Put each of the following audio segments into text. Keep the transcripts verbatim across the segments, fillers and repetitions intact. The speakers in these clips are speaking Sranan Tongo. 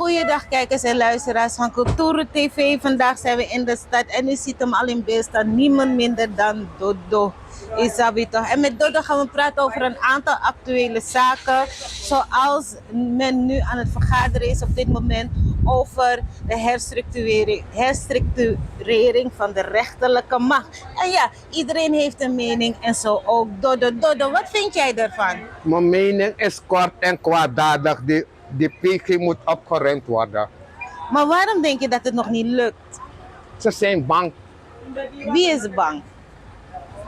Goeiedag kijkers en luisteraars van Culturu T V. Vandaag zijn we in de stad en u ziet hem al in beeld staan. Niemand minder dan Dodo. U sabi toch? En met Dodo gaan we praten over een aantal actuele zaken. Zoals men nu aan het vergaderen is op dit moment over de herstructurering, herstructurering van de rechterlijke macht. En ja, iedereen heeft een mening en zo ook Dodo. Dodo, wat vind jij daarvan? Mijn mening is kort en kwaadaardig. Die, die P G moet opgeruimd worden. Maar waarom denk je dat het nog niet lukt? Ze zijn bang. Wie is bang?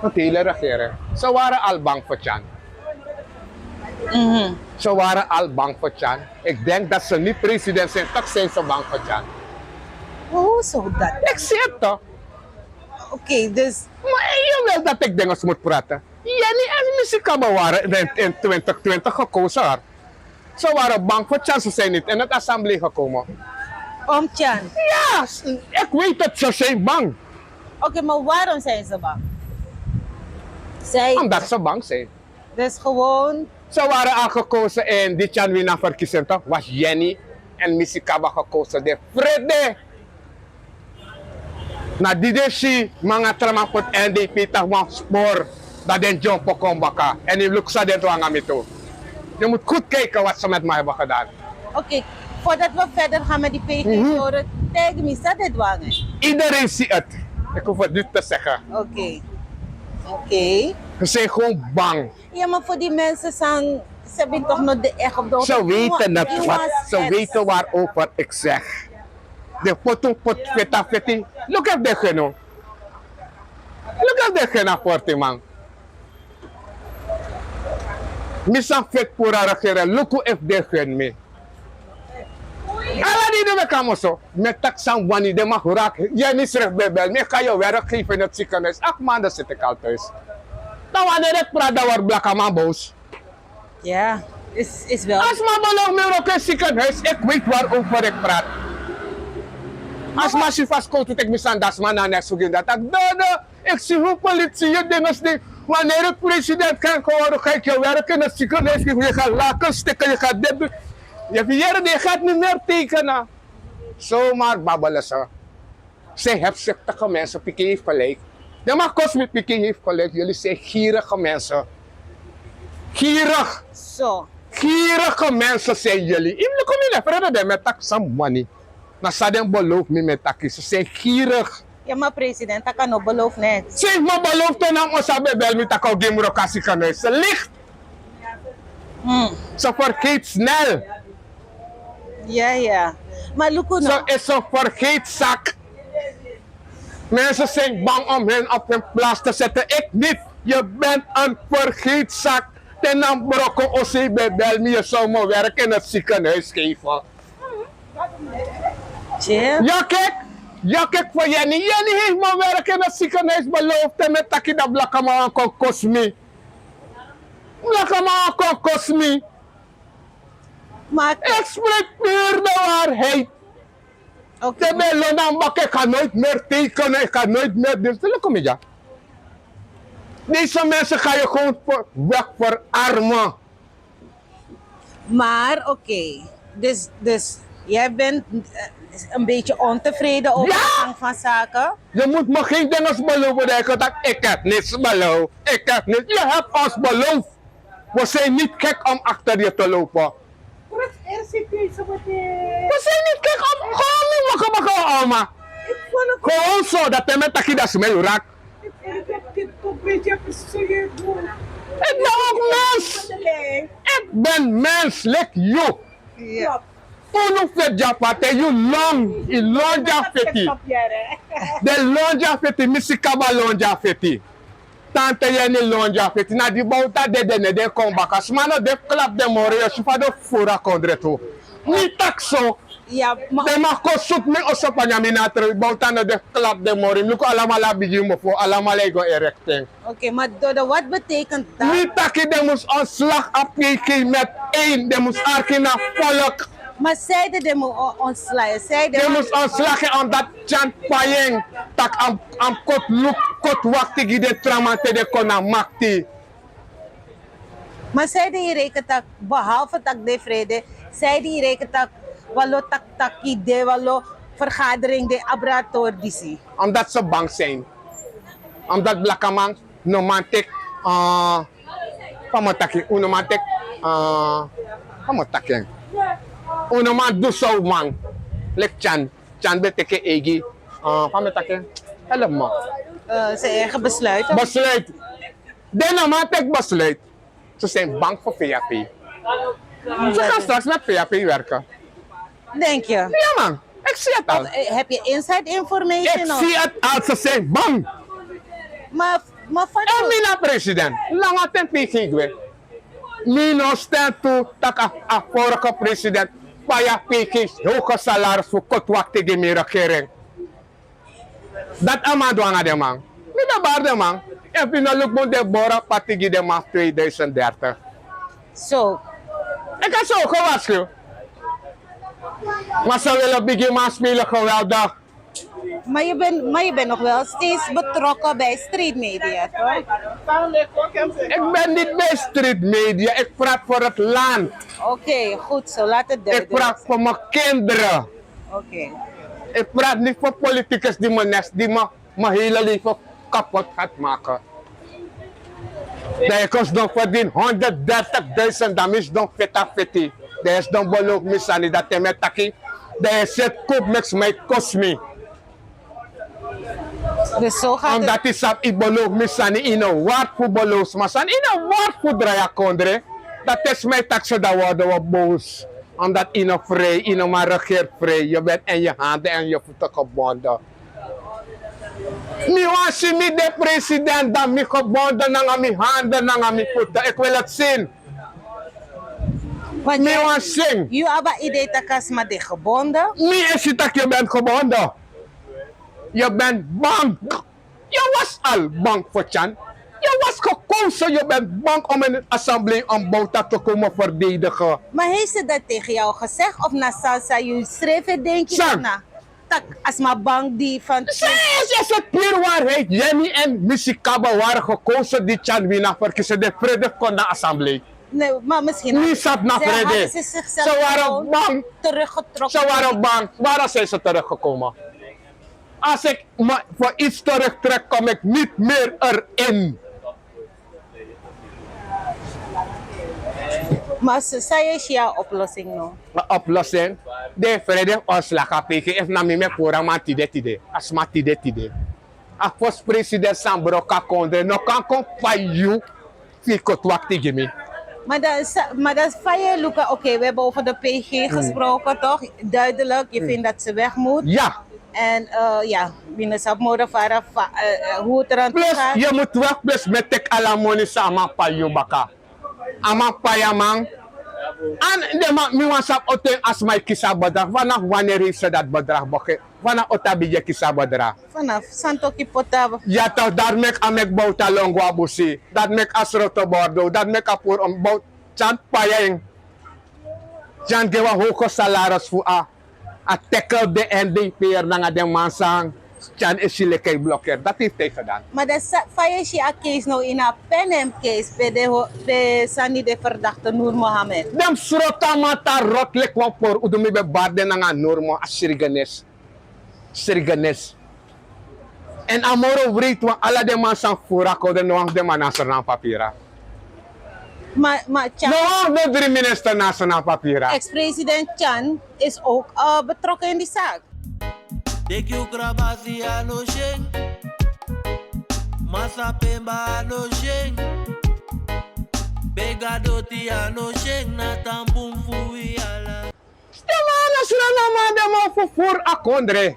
De hele regering. Ze waren al bang voor Tjan. Mhm. Ze waren al bang voor Tjan. Ik denk dat ze niet president zijn, toch zijn ze bang voor Tjan. Hoe zou dat? Ik zie het toch. Oké, dus. Maar je wil dat ik dingen moet praten. Jenny en Missy Kaba waren in, in twintig twintig gekozen, hoor. Ze waren bang voor Tjan, ze zijn niet in het assemblee gekomen. Om Tjan? Ja, s- ik weet het, ze zijn bang. Oké, maar waarom zijn ze bang? Zij Omdat ze bang zijn. Dus gewoon. Ze waren al gekozen in die Tjan wina verkiezing, toch? Was Jenny en Missy Kaba gekozen. De vrede. Na di den si mi nanga tra man poti N D P tapu wan spoor, dan den dyompo kon baka. En yu luku san den du nanga mi tu. Je moet goed kijken wat ze met mij hebben gedaan. Oké, voordat we verder gaan met die P G-toren, tegen mi, san den du nanga yu? Iedereen ziet het. Ik hoef het niet te zeggen. Oké. Oké. Ze zijn gewoon bang. Ja, maar voor die mensen zijn, ze hebben toch nog de echt op de Ze weten het, wat, ze weten waarover ik zeg. De foto pot feta feti. Look at the geno. Look at the geno forty man. Mi san feti pura regeren. Look at the gen mi. Ala di de mekamoso. Met tak san wani de mag raak. Jij niet schrift bij bel. Mi ga je werk geven in het ziekenhuis. Acht maanden zit ik al thuis. Dan wanneer ik praat, dan wordt Blakaman boos. Ja, is, is wel. Als mama nog meer ook in ziekenhuis, ik weet waarover ik praat. Als mama si vastkomt, ik mis aan dasma na nesuginda. Tak dodo, ik zie hoe politie je dingen die. Wanneer ik president kan geworden, ga ik je werk in het ziekenhuis geven. Je gaat laken stikken, je gaat dit doen. Je verjaren, je gaat niet meer tekenen. Zomaar babbelen ze. Zij hebzuchtige mensen, Piki heeft gelijk. De Marcos met Piki heeft gelijk. Jullie zijn gierige mensen. Gierig. Zo. Gierige mensen zijn jullie. Im luku mi na frede de met tak san money. Na san den beloof mi met taki. Ze zijn gierig. Ja, maar president, dat kan ook beloof net. Ze heeft me beloofd en dan osa bebel mi tak o gimro kasi kan. Ze ligt. Hmm. Ze vergeet snel. Ja, ja. Maar luku no. Ze is een vergeetzak. Mensen zijn bang om hen op hun plaats te zetten. Ik niet. Je bent een vergeetzak. Ten aan broko osi bebel mi, je zou me werk in het ziekenhuis geven. Chill. Ja, kijk. Ja, kijk voor Jenny. Jenny heeft me werk in het ziekenhuis beloofd. En met taki dat Blakaman kon kost mi. Blakaman kon kost mi. Maar ik spreek puur de waarheid. Oké. Te ben London bak, ik ga nooit meer tekenen, ik ga nooit meer dit. Look me, ja. Deze mensen ga je gewoon ver- weg verarmen. Maar oké, dus, dus jij bent eh, een beetje ontevreden over Ja! de gang van zaken? Je moet me geen dingen beloven dat ik, dat ik heb niks beloofd. Ik heb niks. Je hebt ons beloofd. We zijn niet gek om achter je te lopen. We zijn niet gek om gewoon niet wakker wakker oma. Gewoon zo, dat hij met taki dat ze mij raakt. Ik ben ook mens. Ik ben mens, like you. Ja. Unu feti dya fati, yu lon, yu lon dya feti. Den lon dya feti, Missy Kaba lon dya feti. Tante Yeni lon dya feti, na di Bouta dede ne den kon baka. Sma no de fu klap den moro, yu si fa den fufuru a kondre tu. Mi taki so. Ya, ma- Den man kon sutu mi oso Panya, mi na a tron, Bouta no de fu klap den moro. Mi luku alamala bigin mofo, alamala e go erect en. Oké, maar Dodo, wat betekent dat? Mi taki den mus ontslag a P G met één, den mus arki na volk. Maar zeiden den mus o- ontslagen? Zeiden Den mus ontslag en omdat Tyan Payeng tak' a mus- a mus koti luk, koti wakti gi den tra man te den kon na makti. Maar zeiden hier reken tak, behalve tak de vrede, zeiden hier reken tak Wan lo taktaki de, wan lo vergadering de, abra a tori disi. Omdat ze bang zijn. Omdat blakaman no man tek, fa mi taki, un no man tek, fa mi taki en, un no man du so wan. Leki Tyan, Tyan ben teki en eigi, fa mi taki en, help mi. Besluit. Den no man teki besluit. Ze zijn bang voor V H P. Ze gaan straks met V H P werken. Denk je? Ja man, ik zie het al. Heb je inside information? Ik zie het al, ze zijn bang. Maar, maar van... En mi na president, langa ten piki gwe. Mi no stand to taki a vorige president, pa ya piki hoge salaris voor kotwakti gi mi regering. Dati a man du nanga den man. Mi ben bari den man. Efu yu no luku bun, den boro parti gi den man fu tweeduizend dertig. So. Ik heb ze ook gewaarschuwd. Maar ze willen bigin man spelen geweldig. Maar je bent, maar je bent nog wel steeds betrokken bij Street Media, toch? Ik ben niet bij Street Media. Ik praat voor het land. Oké, goed zo. Laat het duidelijk zijn. Ik praat voor mijn kinderen. Oké. Ik praat niet voor politicus die me nest, die me mijn hele leven kapot gaat maken. Dan ik kon sidon verdien honderddertigduizend, dan mi sidon feti a feti. Dan yu sidon beloof mi sani, dan te mi e taki, dan yu seti kopu meki sma e kosi mi. Dus zo gaat het. Omdat yu sabi yu beloof mi sani, yu no ward fu beloof sma sani, yu no ward fu drai a kondre. Dan te sma e taki so, dan worden we boos. Omdat yu no vrij, yu no man regeer vrij. Je bent in je handen en je voeten gebonden. Mi wani si mi de president, dan mi gebonden nanga mi handen, nanga mi voeten. Ik wil het zien. Mi wani si. Yu abi a idee taki a sma de gebonden? Mi e si taki je bent gebonden. Je bent bang. Je was al bang voor Tyan. Je was gekozen, je bent bang om in het assemblee een boter te komen verdedigen. Maar heeft ze dat tegen jou gezegd of na Salsa, yu srefi e denki na? Tak, a sma bang di fan. Zij is, is het puur waarheid. Jenny en Missy Kaba waren gekozen di Tyan win na verkiezing. Den frede fu kon na assemblee. Nee, maar misschien hadden ze zichzelf gewoon teruggetrokken. Ze waren bang. Waarom zijn ze teruggekomen? Als ik me voor iets terugtrek, kom ik niet meer erin. Maar sa yu e si a oplossing, no? A oplossing? Den frede fu ontslag a piki. Efu na mi, mi e puru a man tide tide. A sma tide tide. A fosi president san broko a kondre no kan kon pai yu fu yu kotwakti gi mi. Maar dan, sa- maar dan fa yu e luku, oké, we hebben over de P G gesproken, toch? Duidelijk, je vindt dat ze weg moet. Ja. En, eh, ja, mi no sabi moro fara fa- eh, eh, hoe het eraan toe gaat. Plus, yu mutu wak, plus mi e teki ala moni san a man pai yu baka. A man pai a man. Èn den man, mi wani sabi on ten a sma e kisi a bedrag. Vanaf wanneer heeft ze dat bedrag baka? Vanaf on ten a bigin e kisi a bedrag? Vanaf Santoki Pota. Ya toch, dati meki a meki boter lon go a busi. Dati meki a sroto bordo. Dati meki a puru on boter. Tyan pai en. Tyan gi en wan hoge salaris fu a a tackle den N D P'er nanga den man san Tyan e si leki a e blokeri. Dati heeft hij gedaan. Maar dan sa- fa yu e si a case now, ini a Pan Am case, pe den ho- pe sani, den verdachte Noor Mohammed. Den sroto a man tan rot leki wan poru. Un du mi ben bari den nanga Noor Mo- a srigenes. Srigenes. Èn a moro wreed wan, ala den man san furu a kondre, no wan fu den man na Sranan papira. Maar, maar Tyan, no wan fu den drie minister na Sranan papira. Ex-president Tyan is ook, eh, betrokken in die zaak. Deki u krabasi a no syen. Masa Pemba a no syen. Bega Doti a no syen. Na tan bun fu wi ala. Den man na Sranan man, den man fufuru a kondre.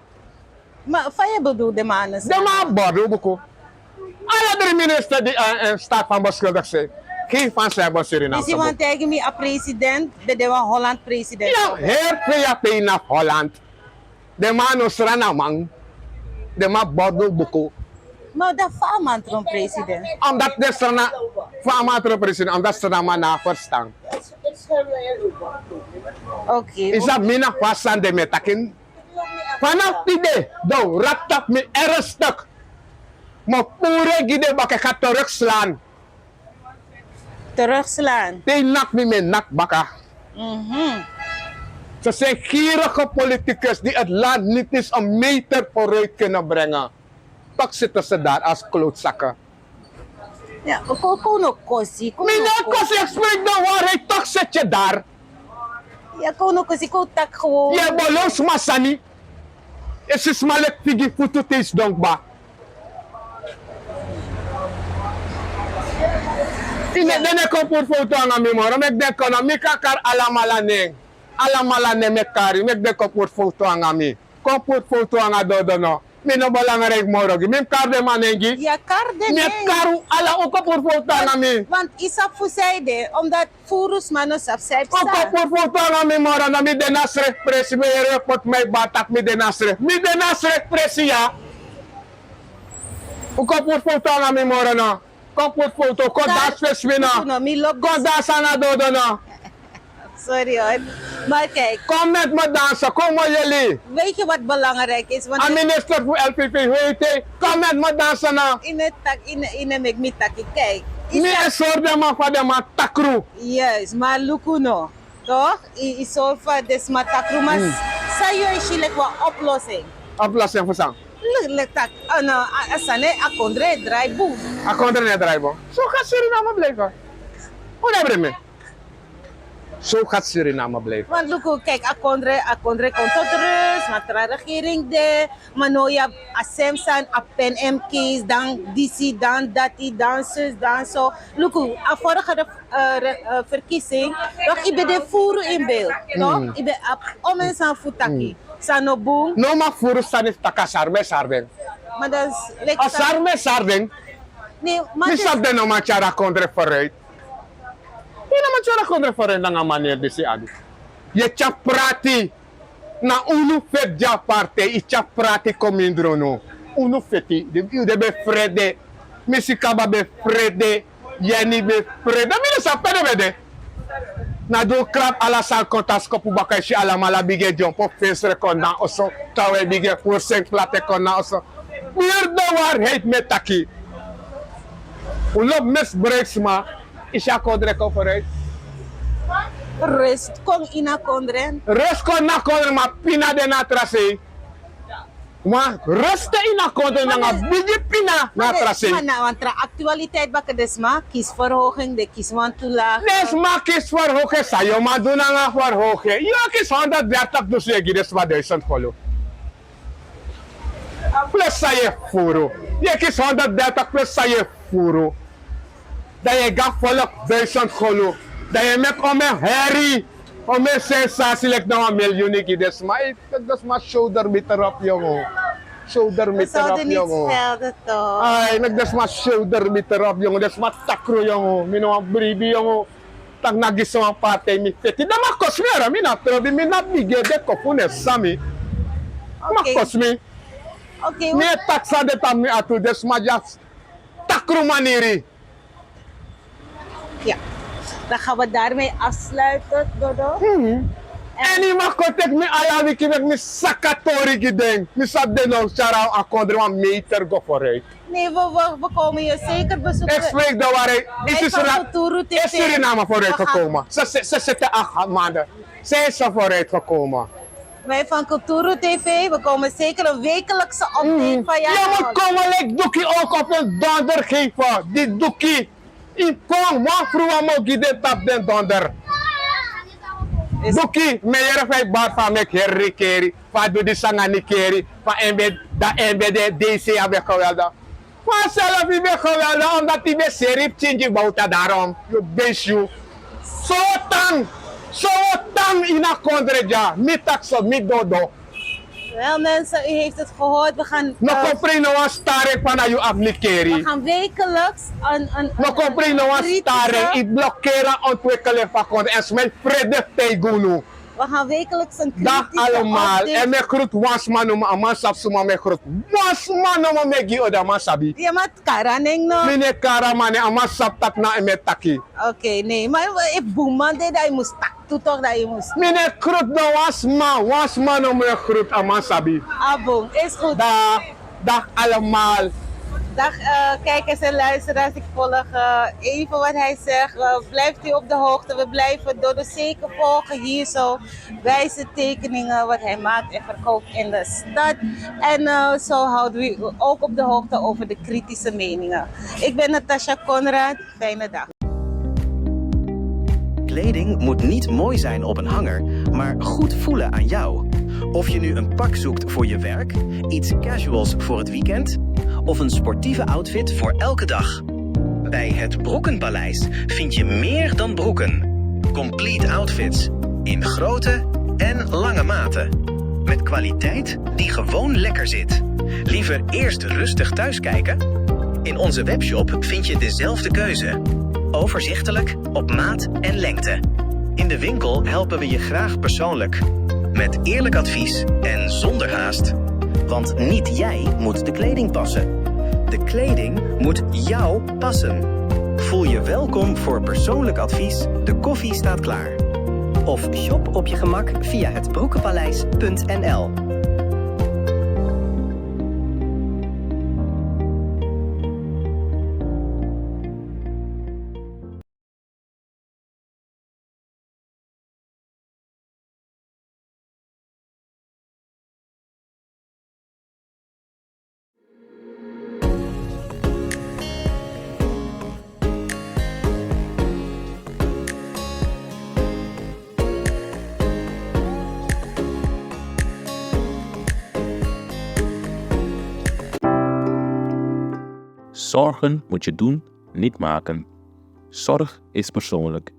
Maar fa yu e bedoel den man na Sranan? Den man bordo buku. Ala drie minister die, eh, in staat van beschuldigd zijn. Geen van ze hebben Suriname. Dus yu wani taigi mi a president ben de wan Holland president? Ya, heri P H P na Holland. Den man no Sranan man. Den man bordo buku. Maar dan fa a man tron president? Omdat den Sranan, fa a man tron president, omdat Sranan man no abi ferstan. Oké. Yu sabi, mi na fa sani de mi e taki. Vanaf tide, dan rap tapu mi ernstig. Mi o puru en gi den baka, e kan terugslaan. Terugslaan. Te yu naki mi, mi e naki baka. Mhm. Ze zijn gierige politicus die het land niet eens een meter vooruit kunnen brengen. Toch zitten ze daar als klootzakken. Ya, kon kon no kosi. Mi no kosi, ik spreek de waarheid, toch zit je daar. Ya, kon no kosi, kon tak gewoon. Je belooft sma sani. Is sma lek figi futu te is donkba. Ine den e kon puru foto anga mi moro, meki den kon na mi kan kari alamala nen. Alamala nen meki kari, meki den kon puru foto anga mi. Kon puru foto anga dodo no. Mi no belangrijk moro gi. Mi mus kari den man nen gi. Mi e kari un ala, un kon puru foto anga mi. Want i sabi fu san ede, omdat furu sma no sabi san e psa. Un kon puru foto anga mi moro, na mi de na srefi presi, mi yere wi poti mi e bari tak' mi de na srefi. Mi de na srefi presi ya. Un kon puru foto anga mi moro no. Kon puru foto, kon dansi fesi mi no. Kon dansi anga dodo no. Sorry hoor. Maar kijk. Kom met me dansen, kom maar jullie. Weet je wat belangrijk is? Want a minister fu L V V heet hij. Kom met me dansen nou. In het tak, in, in het meki mi taki, kijk. Mi e sori den man fa den man takru. Juist, maar luku no. Toch? I, i sori fa den sma takru, maar san yu e si leki wan oplossing? Oplossing fu san? Leki taki, a no, a sani, a kondre e drai bun. A kondre no e drai bun. So kan Suriname blijven. Un no e bring mi. So gaat Suriname blijven. Want luku, kijk, a kondre, a kondre kon tot rust, ma tra regering de, ma no yu abi a sem sani, a pen M K's, dan disi, dan dati, dan zus, dan so. Luku, a vorige re- eh, re- eh, verkiezing, toch, i ben de furu in beeld, toch? I ben abi omeni sani fu taki. San no bun. No man furu sani fu taki a sari mi e sari den. A sari mi e sari den. Mi sabi den no man tyari a kondre vooruit. Mi no man tyari a kondre vooruit nanga a manier disi abi. Yu e tyari prati. Na unu feti gi a partij, i tyari prati kon mindri unu. Unu feti, den ben frede. Mi si kaba ben frede. Yeni ben frede. Mi no sabi pe den ben de. Na di un krabu ala sani kon tan skopu baka, i si alamala bigin e dyompo, fensre kon na oso, trawan e bigin e furu seni plati e kon na oso. Puru de waarheid mi e taki. Un lobi misbruik sma. I si a kondre kon vooruit. Rust kon ini a kondre. Rust kon na kondre, ma pina de na a tra sei. Wan rust ini a kondre nanga bigi pina na a tra sei. Ma na wan tra actualiteit baka, den sma kisi verhoging, den kisi wan toelage. Den sma kisi verhoging, san yu o man du nanga verhoging? Yu o kisi honderddertig, dus yu e gi den sma duizend kolu. Plus san yu e furu. Yu e kisi honderddertig plus san yu e furu. Dan yu e gi a volk duizend kolu. Dan yu e meki omeni heri, omeni sensatie leki na wan miljoen yu gi den sma. Ei, meki den sma sodemieter op, yongu. Sodemieter op, yongu. Ai, meki den sma sodemieter op, yongu. Den sma takru, yongu. Mi no wani bribi, yongu. Tak' na gi so wan partij mi feti. Dan mi a kosi mi, ara, mi na trobi, mi na bigi ede, kofu ne sami. Mi a kosi mi. Mi e taki san de tapu mi atu, den sma dya takru maniri. Ya. Dan gaan we daarmee afsluiten, Dodo. En yu mag kon teki mi ala wiki, meki mi saka tori gi den. Mi sabi den no tyari a kondre wan meter go vooruit. Nee, we, we, we komen je zeker bezoeken. Ik spreek de waarheid. Wij is van Ra- Culturu T V. Is Suriname vooruit gekomen? Ze, ze, ze zitten acht maanden. Zijn ze vooruit gekomen? Wij van Culturu T V, we komen zeker een wekelijkse update van jou. Je moet komen, like, doekie ook op een donder geven. Die doekie. Ik kom, wan vrouw mo gi den tapu den donder. Doekie, mi yere fa yu bari fa meki heri keri. Fa a du disi nanga nikeri, fa en ben, dan en ben de D C a ben geweldig. Fa a srefi ben geweldig, omdat yu ben seri pikin gi Bouta, daarom yu ben syu. So tan, so tan ini a kondre dya, mi taki so, mi Dodo. Wel mensen, u heeft het gehoord. We gaan. No eh, kon prei no wan stare fa na yu abi nikeri. We gaan wekelijks een, een, een, No kon prei no wan stare, yu blokeri a ontwikkeling fu a kondre, èn smai frede taigi unu. We gaan wekelijks een kritische update. Dag allemaal. En mi e groet wan sma nomo, a man sabi suma mi e groet. Wan sma nomo mi e gi odi, a man sabi. Yu e man kari a nen no? Mi no e kari a man nen, a man sabi taki na en mi e taki. Oké, nee. Maar efu bun man de, dan yu mus taki tu toch, dan yu mus. Mi no e groet no wan sma, wan sma nomo mi e groet, a man sabi. A bun, is goed. Dag, dag allemaal. Dag, eh, kijkers en luisteraars. Ik volg, eh, even wat hij zegt. Eh, blijft u op de hoogte. We blijven door de zeker volgen hier zo. Wijze tekeningen wat hij maakt en verkoopt in de stad. En, eh, zo houden we u ook op de hoogte over de kritische meningen. Ik ben Natasha Conrad. Fijne dag. Kleding moet niet mooi zijn op een hanger, maar goed voelen aan jou. Of je nu een pak zoekt voor je werk, iets casuals voor het weekend of een sportieve outfit voor elke dag. Bij het Broekenpaleis vind je meer dan broeken. Complete outfits in grote en lange maten. Met kwaliteit die gewoon lekker zit. Liever eerst rustig thuis kijken? In onze webshop vind je dezelfde keuze. Overzichtelijk, op maat en lengte. In de winkel helpen we je graag persoonlijk. Met eerlijk advies en zonder haast. Want niet jij moet de kleding passen. De kleding moet jou passen. Voel je welkom voor persoonlijk advies. De koffie staat klaar. Of shop op je gemak via het broekenpaleis punt N L. Zorgen moet je doen, niet maken. Zorg is persoonlijk.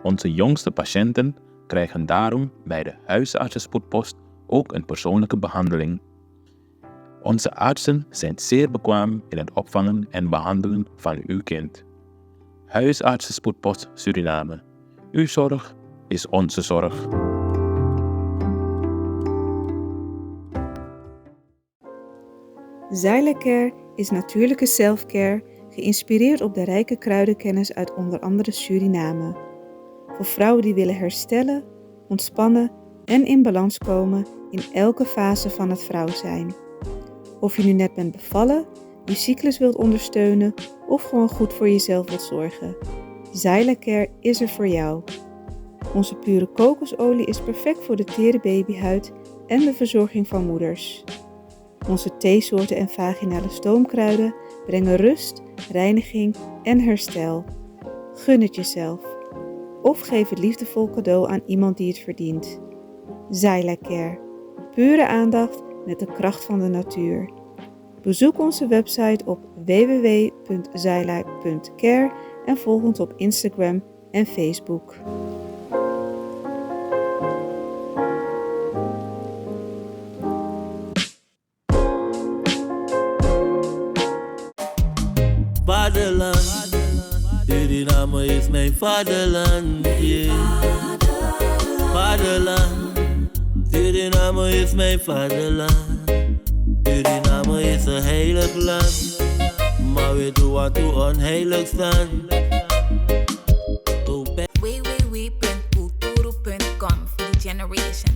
Onze jongste patiënten krijgen daarom bij de huisartsenspoedpost ook een persoonlijke behandeling. Onze artsen zijn zeer bekwaam in het opvangen en behandelen van uw kind. Huisartsenspoedpost Suriname. Uw zorg is onze zorg. Zyla Care is natuurlijke selfcare, geïnspireerd op de rijke kruidenkennis uit onder andere Suriname. Voor vrouwen die willen herstellen, ontspannen en in balans komen in elke fase van het vrouw zijn. Of je nu net bent bevallen, je cyclus wilt ondersteunen of gewoon goed voor jezelf wilt zorgen, Zyla Care is er voor jou. Onze pure kokosolie is perfect voor de tere babyhuid en de verzorging van moeders. Onze theesoorten en vaginale stoomkruiden brengen rust, reiniging en herstel. Gun het jezelf. Of geef het liefdevol cadeau aan iemand die het verdient. Zyla Care. Pure aandacht met de kracht van de natuur. Bezoek onze website op w w w punt zyla punt care en volg ons op Instagram en Facebook. Vaderland, Suriname is mijn vaderland, yeah. Vaderland, Suriname is mijn vaderland. Suriname is een heilig land, maar we doen wat we onheilig staan. Go back. W W W punt kulturu punt com for the generation.